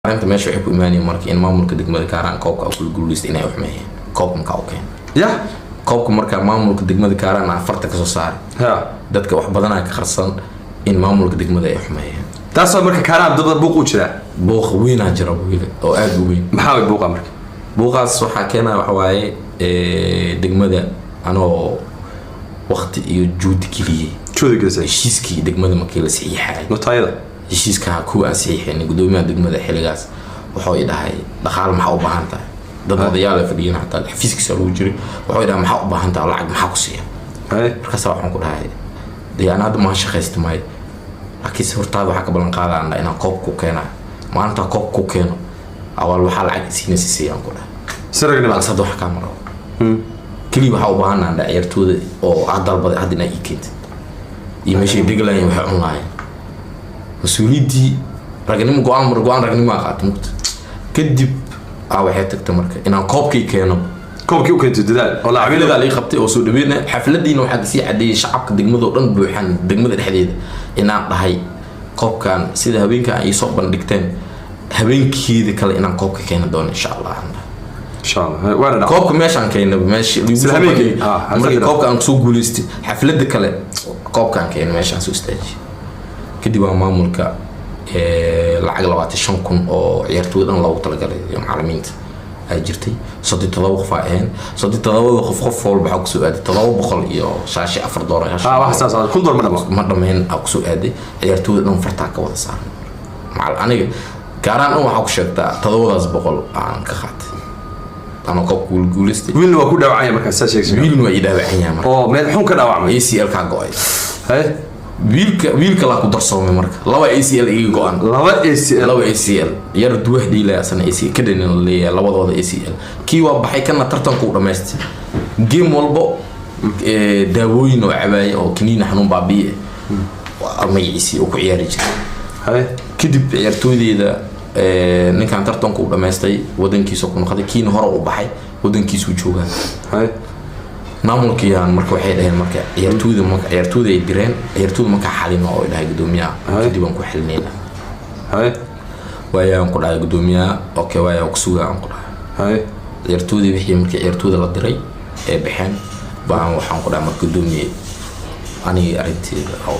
Arrinta meesha waxay ku imaanayeen marka in maamulka degmada Kaaraan koobka aa kula guuleysta inay xumeeyeen koobka markaa u keen. Ya. Koobka markaa maamulka degmada Kaaraan aan farta kasoo saaray. Ha. Dadka wax badanaa ka qarsan in maamulka degmada ay xumeeyeen. Taasoo marka Kaaraan dad buuq u jiraa. Buuq weynaa jira wiil oo aada u weyn. Maxaa way buuqa marka? Buuqaas waxaa keenaya waxa waaye, degmada anoo waqti iyo juhdi geliyey. Jooda gelisay. Heshiiskii degmada markii la saxiixayay. Notaayada. Heshiiska kuwa aan saxiixaynin, gudoomiyaha degmada xilligaas wuxuu i dhahay: "Dhaqaale maxaa u baahan tahay?" Dad odayaal fadhiyan, xataa xafiiskiisa lagu jiray. Wuxuu i dhahay: "Maxaa u baahan tahay? Lacag maxaa ku siiya?" Markaasa waxaan ku dhahay: "Dee ana hadda maan shaqaysta maayo, laakiinse hortaada waxaa ka ballan qaadaan inaan koob ku keenayo. Maalintaa koob ku keeno awaal waxaa lacag isiinaysa siiyaan," ku dhahay. Siragnima. Balse hadda wax kaa maro keliya waxaa u baahanaa dha ciyaartooda oo aad dalbaday hadda inaa ii keentid iyo meeshay degi lahayn, waxay cun lahayn. Mas-uuliyaddii ragnimo, go-aan mar go-aan ragnimo aa qaatay mugta. Kadib aa waxay tagtay marka inaan koobkii keeno. Koobkii u keentay, dadaal oo laacbiin. Xafladaa lii qabtay oo soo dhaweyna. Xafladiina waxaa kasii cadeeyey shacabka degmada oo dhan buuxan degmada dhexdeeda inaan dhahay koobkan sida habeenka ay soo bandhigteen, habeenkeeda kale inaan koobka keeni doono, insha Allah. Insha Allah, waana dhac. Koobka meeshaan keenay, meesha lagu Isla soo habeenkii? bandhigay. Ah, markii xafladda. Koobka aan kusoo guuleystay, xafladda kale koobkaan keenay, meeshaan soo istaajiyay. Kadib waa maamulka lacag 25,000 oo ciyaartooy dhan loogu talagalay iyo macalimiinta ay jirtay. 37 qof aa ahayn. 37-da qof, qof walba waxaa kusoo aaday 700 iyo shaashi $4. Ah, wax saas ah, $1,000 ma dhamo. Ma dhammayn aa kusoo aaday. Ciyaartooyda dhan fartaa ka wada saaran. Macal aniga Kaaraan dhan waxaa ku sheegtaa 700 aan ka qaatay ama koobka guulaystay. Wiilna waa ku dhaawacanya markaa saa sheegaysa. Wiilna waa ii dhaawacan yahay marka. Oo meel xun ka dhaawacmay. ACL kaa go-ay. Haye. Wiilka laa ku darsoomay marka laba ACL iga go-an. Laba ACL. Laba ACL yar duwax dhiilaya asana ACL ka dhanin la leeyahay. Labadooda ACL kii waa baxay, kana tartanku u dhamaystay. Game walbo daawooyin oo cabaaya oo kaniina xanuun baabi'iye magaciisii uu ku ciyaari jiray. Haye. Kadib ciyaartooydeyda, ninkan tartanku u dhamaystay, wadankiisa ku noqday. Kiina hore u baxay, wadankiisuu joogaa. Haye. Maamulkiyaan marka waxay dhaheen marka ciyaartooyda, marka ciyaartooyda ay direen, ciyaartooyda markaa xalino oo dhahay gudoomiyaha. Kadib aan ku xalinaynaa. Haye. Waayaan ku dhahay gudoomiyaha: "Okay, waayaan ku sugaa," aan ku dhahay. Haye. Ciyaartoydii wixii markii ciyaartooyda la diray ee baxeen baan waxaan ku dhahay marka: "Gudoomiye, aniga arrinteeda oo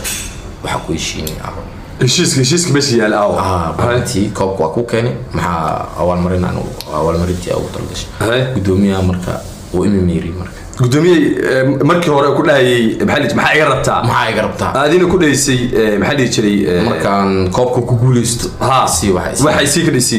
waxaa ku heshiinay abo." Heshiiska meesha yaala aawo. Ah, barantii koobka waa ku keenay, maxaa abaalmarin anigu abaalmarintii ugu talagashay? Haye. Gudoomiyaha marka uu imimeeri marka. Gudoomiye markii hore ku dhahayay maxaa iga rabtaa? Maxaa iga rabtaa? Aadina ku dhahaysay, maxaa dhihi jiray Markaan koobka ku guuleysto ha si waxa waxay sii ka dhisay.